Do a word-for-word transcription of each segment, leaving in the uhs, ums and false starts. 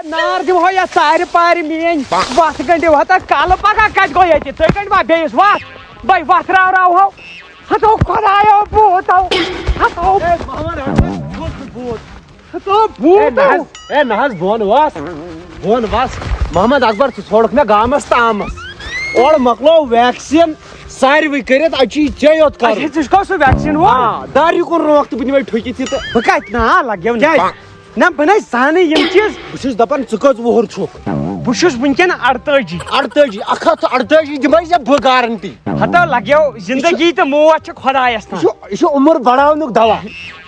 نار دِمہو یتھ ژارِ پارِ میٲنۍ وتھ گنڈِو۔ ہتا کلہٕ پگاہ کتہِ گوٚو ییٚتہِ؟ تُہۍ گنڈوا بیٚیِس وتھ؟ بے وتھ راو راو ہو۔ ہتو خدایو بوٗتو۔ ہتو۔ ہتو اے، نہ بوٗتو۔ حظ، اے، نہ حظ، بۄن وس۔ بۄن وس۔ محمد اکبر، ژٕ ژھوڑُکھ مےٚ گامس تامس۔ اورٕ مۄکلو ویکسیٖن ساروٕے کٔرِتھ، اَتہِ چھُ یہِ ژےٚ یوت کرُن۔ اچھا، ژٕ چھُکھ سُہ ویکسیٖن وول؟ آ، دارِ کُن روکھ تہٕ بہٕ نِمے ٹھُکِتھ یہِ تہٕ۔ بہٕ کتہِ؟ نہ، لگیو نہٕ۔ کیٛازِ؟ نہ، بہٕ نَے زانٕے یِم چیٖز۔ بہٕ چھُس دَپان، ژٕ کٔژ وُہُر چھُکھ؟ بہٕ چھُس وٕنکیٚن اَرتٲجی۔ اَرتٲجی، اَکھ ہَتھ تہٕ اَرتٲجی دِمَے ژےٚ بہٕ گارنٹی۔ ہتو لگیو، زندگی تہٕ موت چھِ خۄدایس تام۔ یہِ چھُ، یہِ چھُ عمر بڑاونُک دوا۔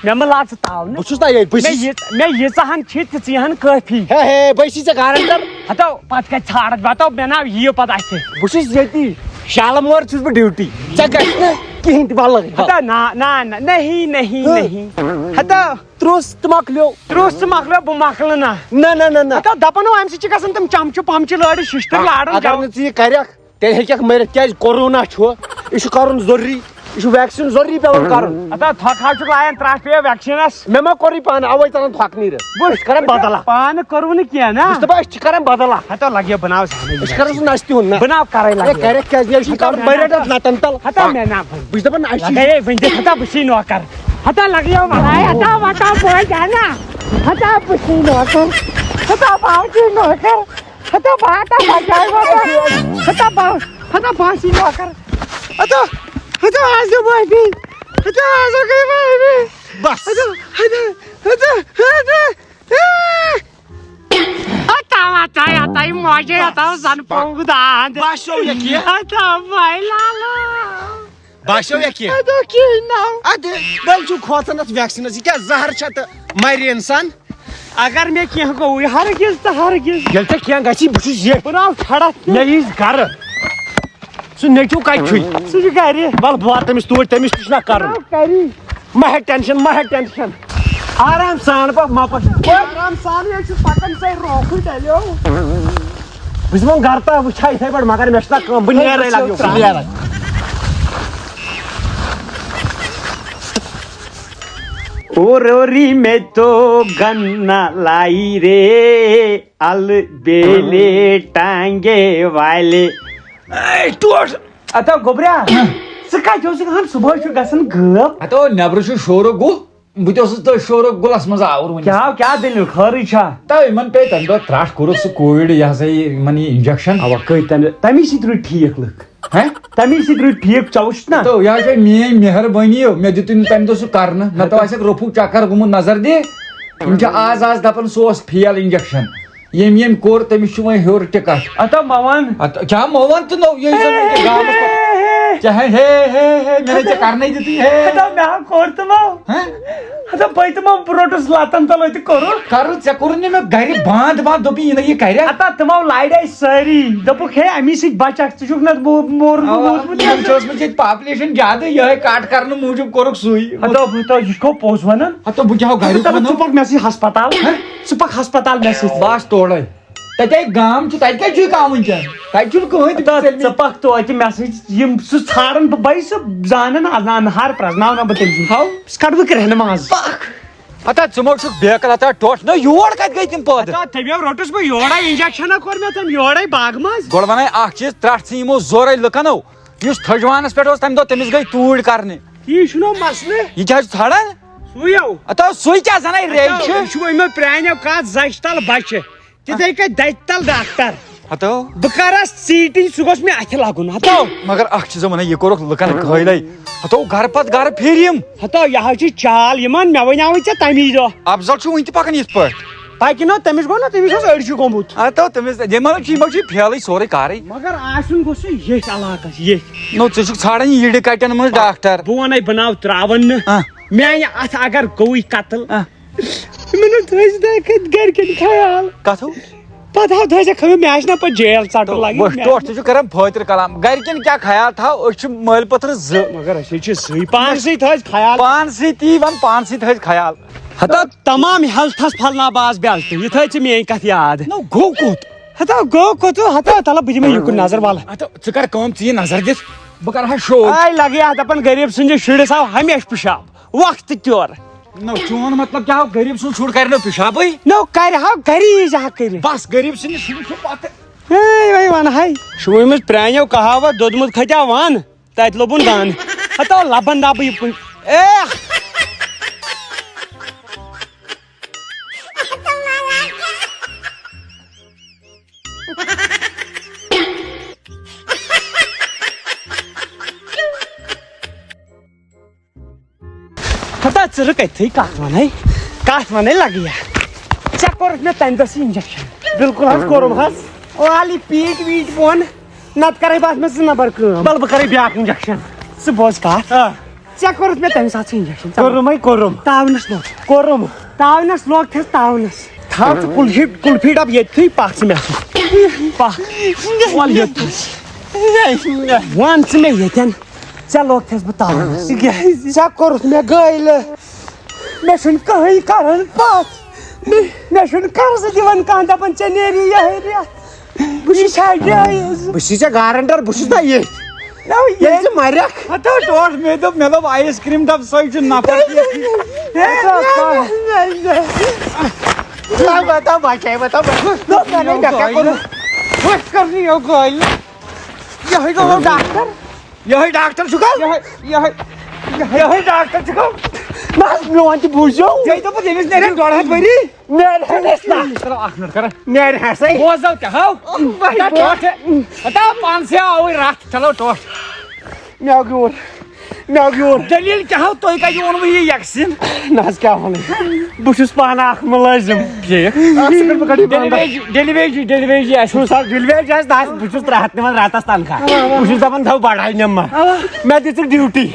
مےٚ مہ لاژٕ تاونہٕ۔ بہٕ چھُس نا ییٚتہِ، بہٕ مےٚ چھُس یہِ-، مےٚ ییٖژاہن چھِ، تِژیٖہن کٲفی۔ ہے، ہے، بہٕ چھُس ژےٚ گارنٹر۔ ہتو، پتہٕ کتہِ ژھانڈکھ؟ بہٕ ہتو، مےٚ ناو یِیِو پتہٕ اَتھِ۔ بہٕ چھُس ییٚتی۔ شالمور چھُس بہٕ ڈیوٹی۔ ژےٚ گژھِ نہٕ کِہیٖنۍ تہِ، وَلہٕ۔ ہتا، نہ، نہ، نہ، نہیں، نہیں، ہہ۔ نہیں۔ ہتا۔ ترٛوس تہٕ مۄکلیو۔ ترٛوس تہٕ مۄکلیو، بہٕ مۄکلہٕ نہ۔ نہ، نہ، نہ، نہ۔ ہتا، دپان اوس، اَمہِ سۭتۍ چھِ گژھان تِم چمچہٕ پمچہٕ لٲرِتھ، شِشتٕر لاران اگر جاو۔ نہٕ ژٕ یہِ کرکھ، تیٚلہِ ہیٚککھ مٔرِتھ۔ کیٛازِ؟ کورونا چھُ، یہِ چھُ کرُن ضروٗری، یہِ چھُ ویکسیٖن ضروٗری پٮ۪وان کرُن۔ ہتا، تھۄکھ حظ چھُکھ لایان ترٛٹھ پیٚیہِ ویکسیٖنس۔ مےٚ ما کوٚرُے پانہٕ، اوے تران تھۄکھ نیٖرِتھ۔ بہٕ أسۍ چھِ کران بدلا۔ پانہٕ کوٚروٕ نہٕ کینٛہہ، نہ؟ بہٕ چھُس دپان، أسۍ چھِ کران بدلا۔ ہتا، لگہِ بناو زانٕے۔ أسۍ چھِ کران سُہ نستہِ ہُنٛد، نہ؟ بناو کرے لگہِ۔ ہے، کرکھ کیٛازِ؟ یہِ چھُ ہتا، کرُن مےٚ بٔرِتھ نہ۔ نتن تل۔ ہتا، مےٚ نہ۔ بہٕ چھُس دپان، اَسہِ چھِ لگے وۄنۍ دِتھ، ہتا، بہٕ چھُسے نوکر۔ ہتا، لگیو ولاے، ہتا، وتا، بوے جانا۔ ہتا، بہٕ چھُسے نوکر۔ ہتا، بہٕ چھُسے نوکر۔ ہتا بہٕ ہتا بچاے وۄنۍ۔ ہتا بہٕ، ہتا بہٕ آسی نوکر۔ ہتا، ہتا آز دِ معٲفی۔ ہتا آز گٔے معٲفی۔ بس۔ ہتا، ہتا، ہتا، ہتا، ہتا۔ ہتا، ہتا، ہتا، یہِ ماجے، ہتا زن پوٚو داند۔ باسیو یہِ کینٛہہ؟ ہتا بھائی لالا۔ باسیو یا کینٛہہ؟ اَدٕ کِہیٖنۍ نہٕ۔ اَدٕ بٔلۍ چھُ کھوژان اَتھ ویکسیٖنَس، یہِ کیٛاہ زہر چھا تہٕ مَرِ اِنسان؟ اگر مےٚ کینٛہہ گوٚو، یہِ ہرگِز تہٕ ہرگِز۔ ییٚلہِ ژےٚ کینٛہہ گژھی، بہٕ چھُس ییٚتھۍ۔ بہٕ ناو چھڑکھ تہِ۔ مےٚ یی گرٕ۔ سُہ نیٚچوٗ کَتہِ چھُے؟ سُہ چھُ گرِ۔ وَلہٕ بہٕ واتہٕ تٔمِس توٗرۍ، تٔمِس تہِ چھُنہ کَرُن۔ بہٕ ناو کَرِ۔ مہ ہےٚ ٹٮ۪نشَن، مہ ہےٚ ٹٮ۪نشَن۔ آرام سان پَکھ، مہ پَکھ۔ آرام سان، یہِ چھُ پَکان سٲے روکھٕے ڈَلیو۔ بہٕ چھُس وۄنۍ گرٕ تام وٕچھان یِتھَے پٲٹھۍ، مگر مےٚ چھُنہ کٲم، بہٕ نیرَے لَگیو۔ بہٕ نیرَے۔ او روری میں تو گنا لائی رے، البیلے ٹانگے والے۔ اے، ٹوٹھ۔ اتا گوبریا، ژٕ کتہِ اوسُکھ؟ ہن صبحٲے چھُ گژھان غٲب۔ ہتو، نیبرٕ چھُ شورُک گُل۔ بہٕ تہِ اوسُس تٔتھۍ شورُک گُلس منٛز آوُر وُنہِ۔ کیٛاہ، کیٛاہ دٔلیٖل؟ خٲرٕے چھا؟ تہٕ یِمن پیٚیہِ تَمہِ دۄہ ترٛٹھ، کوٚرُکھ سُہ کووِڈ، یہِ ہسا یہِ، یِمن یہِ انجیکشن۔ اوا، کٔہۍ تَمہِ، تَمی سۭتۍ روٗدۍ ٹھیٖک لُکھ۔ ہیں؟ تَمی سۭتۍ روٗدۍ ٹھیٖک، ژےٚ وُچھُتھ نا؟ تو یہِ حظ چھےٚ میٛٲنۍ مہربٲنی، مےٚ دیُتُے نہٕ تَمہِ دۄہ سُہ کرنہٕ، نتہٕ آسٮ۪کھ رفوٗ چکر گوٚمُت نظر دِ۔ یِم چھِ آز، آز دپان سُہ اوس فیل انجیکشن۔ ییٚمۍ ییٚمۍ کوٚر، تٔمِس چھُ وۄنۍ ہیوٚر ٹِکٹ۔ ہتا مےٚ وَن۔ اَتھ کیٛاہ مےٚ وَن تہٕ نو، یہِ زَن وٕنکٮ۪ن گامَس پٮ۪ٹھ۔ کیٛاہ ہے، ہے، ہے، ہے، مےٚ ہے ژےٚ کرنَے دیُتُے، ہے۔ ہتا مےٚ ہا کوٚر تہٕ مو۔ ہہ؟ ہتا بہٕ تہٕ مو روٚٹُس لَتَن تَل أتۍ کوٚرُکھ۔ کَرُن، ژےٚ کوٚرُتھ نہٕ مےٚ گَرِ بانٛد وانٛد، دوٚپُے یہِ نہ یہِ کَرِ۔ ہتا تِمو لَڑے سٲری، دوٚپُکھ، ہے، اَمی سۭتۍ بَچَکھ، ژٕ چھُکھ نہ مو-، مورمُت اَوا، ووتمُت۔ یِمَن چھِ ٲسمٕژ ییٚتہِ پاپلیشن زیادٕ، یِہوٚے کَٹ کَرنہٕ موٗجوٗب کوٚرُکھ سُے۔ ہتا، ہتا، یہِ چھُ پوٚز وَنان۔ ہتو بہٕ کیٛاہ ہو گرِ ہتو وَنو؟ ژٕ پَکھ مےٚ سۭتۍ ہسپتال۔ ہہ؟ ژٕ پَکھ ہسپتال مےٚ سۭتۍ۔ بہٕ آسہٕ تورے۔ تَتے گام چھُ، تَتہِ کَتہِ چھُ یہِ گام وٕنکیٚن؟ تَتہِ چھُنہٕ کٕہٕنۍ تہِ ہتا فیسلٹی۔ ژٕ پَکھ توتہِ مےٚ سۭتۍ، یِم سُہ ژھانڈن بہٕ، بہٕ سُہ زانن، اَز اَنہار پرٛزناونہٕ بہٕ تٔمۍ سُنٛد۔ ہاو۔ سُہ کَڑٕ بہٕ کرٛیٚہنہٕ منٛز۔ پَکھ۔ ہتا ژٕ مہ چھُکھ بیکل، ہتا ٹوٹھ نہ، یور کَتہِ گٔے تِم پٲدٕ؟ ہتا تٔمۍ روٚٹُس بہٕ یورے، انجیکشن کوٚر مےٚ تٔمۍ یورے باغہٕ منٛز۔ گۄڈٕ وَنَے اَکھ چیٖز، ترٛٹھ ژٕ یِمو زورے لُکن ہو۔ یُس تھٔجوانس پٮ۪ٹھ اوس تَمہِ دۄہ، تٔمِس گٔے توٗرۍ کرنہِ۔ یی چھُنہٕ مسلہٕ۔ یہِ کیٛاہ چھُ ژھانڈان؟ سُے ہو۔ ہتا سُے کیٛاہ زَناے ریٚج چھِ؟ یہِ چھُ وۄنۍ مےٚ پرٛانیو کَتھ زَچھِ تَل بَچہِ۔ تِتھَے کٔنۍ دَچھِ تَل ڈاکٹر۔ ہتو۔ بہٕ کَرَس ژیٖٹِنۍ، سُہ گوٚژھ مےٚ اَتھِ لَگُن۔ ہتو۔ مگر اَکھ چیٖز وَنَے، یہِ کوٚرُکھ لُکَن قٲیلَے۔ ہتو، گَرٕ پَتہٕ گَرٕ پھِرِ یِم۔ ہتو، یہِ حظ چھِ چال یِمَن، مےٚ وَنیٛاوٕے ژےٚ تَمی دۄہ۔ افضل چھُ وٕنہِ تہِ پَکان یِتھ پٲٹھۍ۔ پَکہِ نہٕ، تٔمِس گوٚو نہ، تٔمِس اوس أڑجہِ گوٚمُت۔ ہتو، تٔمِس، یِمَن چھِ، یِمَن چھِ پھیلٕے سورُے کارٕے۔ مگر آسُن گوٚژھ سُہ ییٚتھۍ علاقَس، ییٚتھۍ۔ نو، ژٕ چھُکھ ژھانڈان یہِ یِڈِ کَٹٮ۪ن منٛز ڈاکٹر۔ بہٕ وَنَے، بہٕ ناو ترٛاوَن نہٕ۔ آ۔ میٛانہِ اَتھٕ اگر گوٚوُے قتل، آ۔ مےٚ نہ تھٲیزِ نہ کَتہِ گَرِکٮ۪ن خیال۔ کَتھو؟ پَتہٕ ہاو تھٲیزِ خٲلی، مےٚ آسہِ نہ پَتہٕ جیل ژَٹُن لَگٕنۍ۔ وٕچھ، ٹوٹھ ژٕ چھُکھ کَران فٲطرٕ کَلام۔ گَرِکٮ۪ن کیٛاہ خیال تھاو؟ أسۍ چھِ مٲلۍ پٔتھرٕ زٕ۔ مگر أسۍ ہے چھِ زٕے، پانسٕے تھٲیزِ خیال۔ پانسٕے تی وَن، پانسٕے تھٲیزِ خیال۔ ہتا تمام ہیلتھس پھلناو بہٕ آز بیلٹ، یہِ تھٲے ژٕ میٲنۍ کتھ یاد۔ نو گوٚو کوٚت؟ ہتا گوٚو کوٚت؟ ہتا تلہ بہٕ دِمے یُکُن نظر ولہٕ۔ ہتا ژٕ کر کٲم، ژٕ یہِ نظر دِتھ، بہٕ کرٕ ہا شو۔ آے لگے اتھ دپان غریب سٕنٛدِس شُرِس آو ہمیشہِ پِشاب وقتہٕ تہِ یورٕ۔ نہ، چون مطلب کیٛاہ ہو؟ غریب سُنٛد شُر کرِ نہٕ پِشابٕے؟ نو، کرِ ہا گری جا کٔرِتھ۔ بس، غریب سٕنٛدِ شُرِ چھُ پتہٕ۔ ہے، وۄنۍ وَنہٕ ہاے۔ شُومٕژ پرٛانیو کہاوت، دوٚدمُت کھَتیا وَن، تَتہِ لوٚبُن دَن۔ ہَتو لَبَن دَبہٕ یہِ پُ-، اے! ہتا ژٕ رُک أتھٕے، کَتھ وَنَے، کَتھ وَنَے لَگہٕ یا۔ ژےٚ کوٚرُتھ مےٚ تَمہِ دۄہ سُہ injection۔ بِلکُل حظ کوٚرُم حظ۔ او علی پیٖٹۍ ویٖٹۍ بۄن، نَتہٕ کَرَے بہٕ اَتھ منٛز زٕ نمبر کٲم۔ وَلہٕ بہٕ کَرَے بیٛاکھ injection۔ ژٕ بوز کَتھ۔ آ۔ ژےٚ کوٚرُتھ مےٚ تَمہِ ساتہٕ سُہ injection۔ کوٚرُمَے کوٚرُم۔ تاونَس لوٚگ۔ کوٚرُم۔ تاونَس لوٚگ تھَس تاونَس۔ تھاو ژٕ کُلفی، کُلفی ڈَبہٕ ییٚتھٕے، پَکھ ژٕ مےٚ سۭتۍ۔ پَکھ۔ وَلہٕ یوٚتھٕے۔ وَن ژٕ مےٚ ییٚتٮ۪ن۔ ژےٚ لوٚگتھَس بہٕ تاونَس۔ کیٛازِ؟ ژےٚ کوٚرُتھ مےٚ گٲلۍ۔ مےٚ چھُنہٕ کٕہٕنۍ کَران پَتھ۔ مےٚ، مےٚ چھُنہٕ قرضہٕ دِوان کانٛہہ، دَپان، "ژےٚ نیری یِہوٚے رٮ۪تھ۔" بہٕ چھُس جٲیِز۔ بہٕ چھُس ژےٚ guarantor، بہٕ چھُس نہ ییٚتھۍ۔ نہ، ییٚلہِ ییٚلہِ ژٕ مَرَکھ۔ ہَتو ٹوٹھ، مےٚ دوٚپ، مےٚ دوٚپ ice cream ڈَبہٕ سۄے چھُ نفر۔ نہ، بَتاو بَچے، بَتاو بَچے۔ نہ، نہ، نہ، مےٚ کیٛاہ کوٚرمُت؟ وۄنۍ کَر نہٕ یہِ گٲلۍ۔ یِہوٚے گوٚو ڈاکٹر۔ یِہوٚے ڈاکٹر چھُکھا؟ یِہوٚے، یِہوٚے، یِہوٚے ڈاکٹر چھُکھا؟ نہ حظ، میون تہِ بوٗزِو۔ یہِ دوٚپُکھ، ییٚمِس نیرن ڈۄڈ ہَتھ ؤری۔ نیرِ ہَس نہ۔ چلو، اَکھ مِنٹ کَر۔ نیرِ ہَسَے۔ بوزو تہِ، ہاو۔ وۄنۍ ہتا بوز۔ ٹوٹھ۔ ہتا پانسٕے آوٕے رَتھ۔ چلو، ٹوٹھ۔ مےٚ آو گیوٗر۔ مےٚ آو گیوٗر۔ دٔلیٖل کیٛاہ ہو؟ تُہۍ کَتہِ ووٚنوٕ یہِ یَکسِن؟ نہ حظ، کیٛاہ وَنہٕ؟ بہٕ چھُس پانہٕ اَکھ مُلٲزِم۔ ٹھیٖک۔ اَکھ سیکنڈ، بہٕ کَڑٕ یہِ بنٛد۔ Daily veg, daily veg, daily veg آسہِ۔ چھُس حظ ڈیلی ویج آسہِ، دَہ، بہٕ چھُس ترٛےٚ ہَتھ نِوان راتَس تنخواہ۔ بہٕ چھُس دَپان، تھاو بَڑاے نِمہٕ ما۔ مےٚ دِژٕکھ ڈیوٹی۔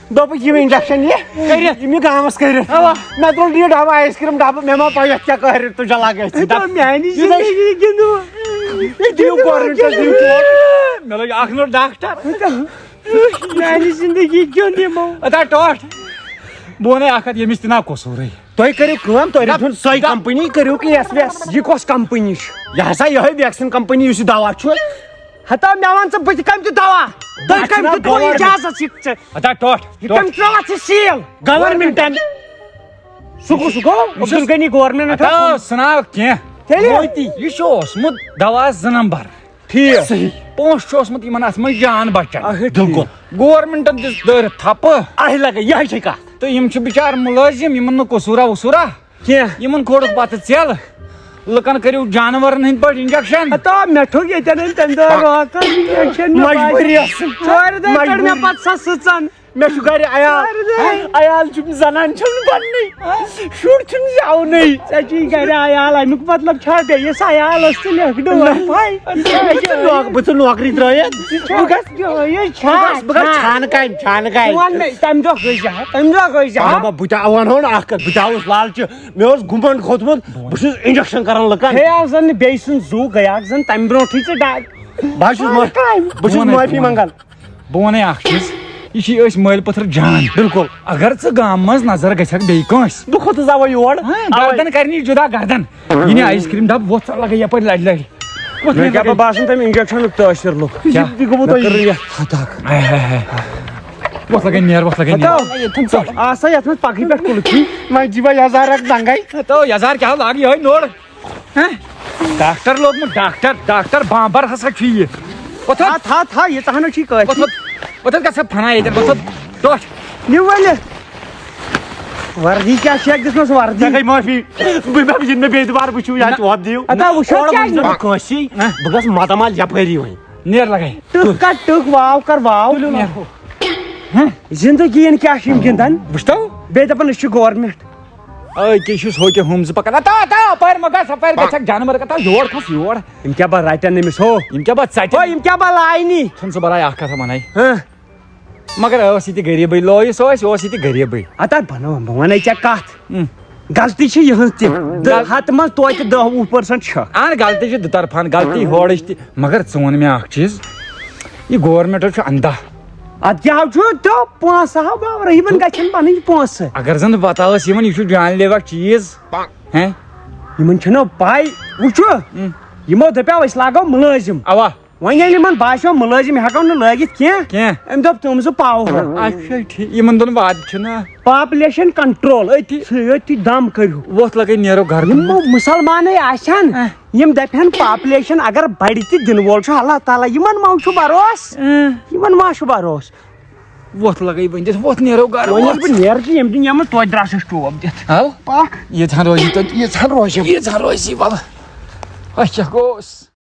دوٚپُکھ، یِم injection یہِ، کٔرِتھ۔ یِم یہِ گامَس کٔرِتھ۔ اَوا۔ مےٚ تُل یہِ ڈَبہٕ، ice cream ڈَبہٕ، مےٚ ما پَے یَتھ کیٛاہ کٔرِتھ تُجا لَگٲوِتھ۔ ہے، تو میٛانہِ یہِ چھِ زِندگی گِنٛدُن۔ یہِ دِیِو government-س دِیِو۔ مےٚ لٔج اَکھ نوٚٹ ڈاکٹر۔ میٛانہِ زِندگی کیُتھ یِمو۔ اَدا ٹوٹھ۔ بہٕ وَنَے اَکھ کَتھ، ییٚمِس تہِ نا قصوٗرٕے۔ تُہۍ کٔرِو کٲم، تُہۍ دَپ، رٔٹِو سۄے دَپ۔ Company، کٔرِو کیس ویس۔ یہِ کۄس company چھِ؟ یہِ ہسا یِہوٚے vaccine company، یُس یہِ دوا چھُ۔ ہتا مےٚ وَن ژٕ، بہٕ تہِ کَمہِ تہِ دوا؟ تُہۍ اَتھ چھُ کَمہِ ناو تہِ دوا government۔ اِجازت چھِ ژےٚ؟ ہتا ٹوٹھ، یہِ ٹوٹھ۔ کَمہِ ترٛٲوَتھ ژےٚ seal؟ Government-ن۔ سُہ گوٚو، سُہ گوٚو یہِ چھُ عبدالغنی government ہتا، اَتھ۔ سُہ ناو کینٛہہ۔ تیٚلہِ؟ موتی۔ یہِ چھُ اوسمُت دوا زٕ نمبر۔ ٹھیٖک۔ صحیح۔ پونٛسہٕ چھُ اوسمُت یِمن اَتھ منٛز جان بچان۔ اَہے، ٹھیٖک۔ بِلکُل۔ Government-ن دِژ دٲرِتھ تھپہٕ۔ اَہے لگے، یِہے چھے کَتھ۔ تہٕ یِم چھِ بِچار مُلٲزِم، یِمن نہٕ قصوٗرا وصوٗرا۔ کینٛہہ۔ یِمن کھولُکھ پتہٕ ژٮ۪ل۔ لُکن کٔرِو جانورن ہٕنٛدۍ پٲٹھۍ injection۔ ہتا، مےٚ ٹھوٚک ییٚتٮ۪ن تَمہِ دۄہ rock-س injection، مےٚ مجبوٗری باسیو۔ ٲسٕم۔ ژورِ دۄہہِ کٔڑ مےٚ مجبوٗری۔ پتہٕ سۄ سٕژن۔ مےٚ چھُ گرِ عیال۔ ژورِ دۄہہِ۔ عیال چھُم زنان چھَم نہٕ بننٕے۔ شُر چھُم زٮ۪ونٕے۔ ژےٚ چھُے گرِ عیال، اَمیُک مطلب چھا بیٚیِس عیالس تہِ لیکھٕ نہٕ وۄنۍ پَے؟ بہٕ ژٕ نوک-، بہٕ ژٕ نوکری ترٛٲیِتھ۔ ژٕ چھَکھ بہٕ گژھٕ، یہِ چھا، بہٕ گژھٕ، بہٕ گژھٕ چھا؟ چھانہٕ کامہِ، چھانہٕ کامہِ۔ ژٕ وَن مےٚ، تَمہِ دۄہ گٔے زِ ہا، تَمہِ دۄہ گٔے زِ ہا۔ بابا، بہٕ تہِ وَنہٕ ہو نہٕ اَکھ کَتھ، بہٕ تہِ آوُس لالچہِ، مےٚ اوس گُمنڈ کھوٚتمُت، بہٕ چھُس injection کران لُکن۔ ہے، آو زَن نہٕ بیٚیہِ سُنٛد زُو گٔیاکھ زَن تَمہِ برونٛٹھٕے ژٕ ڈا-، بہٕ حظ چھُس ما-، چھانہٕ کامہِ۔ بہٕ چھُس بہٕ وَنَے، معٲفی بہٕ وَنَے۔ منٛگان۔ بہٕ وَنَے اَکھ چیٖز، یہِ چھِ أسۍ مٲلۍ پٔتھٕر جان۔ بِلکُل۔ اگر ژٕ گامہٕ منٛز نظر گژھکھ بیٚیہِ کٲنٛسہِ۔ بہٕ کھوٚتُس اَوَے یور۔ ہاں، اَوَے۔ گردن کرنی جُدا گردن۔ یہِ نہٕ ice cream ڈبہٕ وۄتھ ژٕ لگے یپٲرۍ لَڑِ لَڑِ۔ وۄتھ مےٚ کیٛاہ لَڑِ۔ باسان تَمہِ injection-ُک تٲثیٖر لوٚگ۔ کیٛاہ؟ یہِ گوٚمُت مےٚ أزیُک۔ کٔر یَتھ ہتاک۔ ہاے، ہاے، ہاے۔ وۄتھ لگے نیر، وۄتھ لگے نیر۔ ہتاو۔ آسا یَتھ منٛز پَکھٕے پٮ۪ٹھ کُلفی۔ وۄنۍ دِی وۄنۍ یَزار اَکھ دَنٛگَے۔ ہتاو، یَزار کیٛاہ لَگ یِہوٚے نوٚر۔ ہہ؟ ڈاکٹر لوگمُت، ڈاکٹر، ڈاکٹر بامبر ہسا چھُ یہِ۔ وۄتھ، تھا، تھا، تھا، یہِ تہٕ ہنا چھُے کٲفی۔ وۄتھ، وۄتھ، وۄتھ گژھ ژٕ فنا ییٚتٮ۪ن، وۄتھ، ٹوٹھ۔ نِو ؤلِتھ۔ وردی کیٛاہ چھِ اَتھ دِژمٕژ وردی؟ ژےٚ گٔے معٲفی۔ بہٕ، بہٕ یِنہٕ مےٚ بیٚیہِ دُبارٕ وٕچھِو یا نہ۔ تہِ وۄتھ دِیِو۔ اَدا وٕچھو اورٕ کیٛاہ وٕچھِ نہٕ یہِ؟ بہٕ کٲنٛسی۔ نہ۔ بہٕ گژھٕ ماتامال یَپٲری وۄنۍ۔ نیر لگے۔ ٹٕک کر ٹٕک، واو کر واو۔ تُلِو نیر۔ ہہ؟ زندگی یَن کیٛاہ چھِ یِم گِنٛدان؟ وٕچھتو؟ بیٚیہِ دَپان أسۍ چھِ government۔ أکے چھُس ہوکے ہُم زٕ پکان۔ اتا، اتا، اپٲرۍ مہ گژھ، اپٲرۍ گژھکھ جانور کتھ، یور کھس یور۔ یِم کیٛاہ بہٕ رٹن أمِس ہو؟ یِم کیٛاہ بہٕ ژٹن؟ ہو، یِم کیٛاہ بہٕ لاینی؟ ژھٕن ژٕ بلاے اکھ کتھ ونے۔ ہہ؟ مگر ٲس یہِ تہِ غریٖبٕے، لویُس اوس، یہِ اوس یہِ تہِ غریٖبٕے۔ اتا بنو، بہٕ ونے ژےٚ کتھ۔ اۭں۔ غلطی چھِ یِہٕنٛز تہِ۔ دہ، غل- ہتہٕ منٛز توتہِ دہ وُہ percent چھکھ۔ اہن، غلطی چھِ دُطرفان، غلطی ہورٕچ تہِ۔ مگر ژٕ وَن مےٚ اکھ چیٖز، یہِ government چھُ اندھا۔ ادٕ کیٛاہ چھُ تہٕ پونٛسہٕ ہاو باورٕ، یِمن گژھن پنٕنۍ پونٛسہٕ۔ اگر زن پتہ ٲس یِمن، یہِ چھُ جان لیوا چیٖز۔ ہیں؟ یِمن چھنہٕ پاے، وٕچھو، اۭں۔ یِمو دپیو أسۍ لاگو مُلٲزِم۔ اوا۔ وۄنۍ ییٚلہِ یِمن باسیو مُلٲزِم ہٮ۪کو نہٕ لٲگِتھ کینٛہہ، کینٛہہ۔ أمۍ دوٚپ تِم زٕ پاوہو۔ اچھا ٹھیٖک، یِمن دۄن وعدٕ چھُنہ۔ پاپلیشن کنٹرول، أتھی سۭتۍ، أتھی دم کٔرِو۔ وۄتھ لگے نیرو گرٕ۔ یِم مُسلمانٕے آسن، اہ۔ یِم دپن پاپلیشن اگر بڑِ تہِ دِنہٕ وول چھُ اللہ تعالیٰ، یِمن ما چھُ بروس؟ اہ۔ یِمن ما چھُ بروس؟ وۄتھ لگے ؤنِتھ، وۄتھ نیرو گرٕ، وۄنۍ ییٚلہِ وۄتھ۔ بہٕ نیرٕ تہِ یِم دِن یِمن توتہِ دراسس ٹوپ دِتھ۔ ہاو؟ پکھ۔ ییٖژہن روزی تۄہہِ، ییٖژہن روزِ۔ ییٖژہن روزی، ولہٕ۔ اچھا گوٚوس۔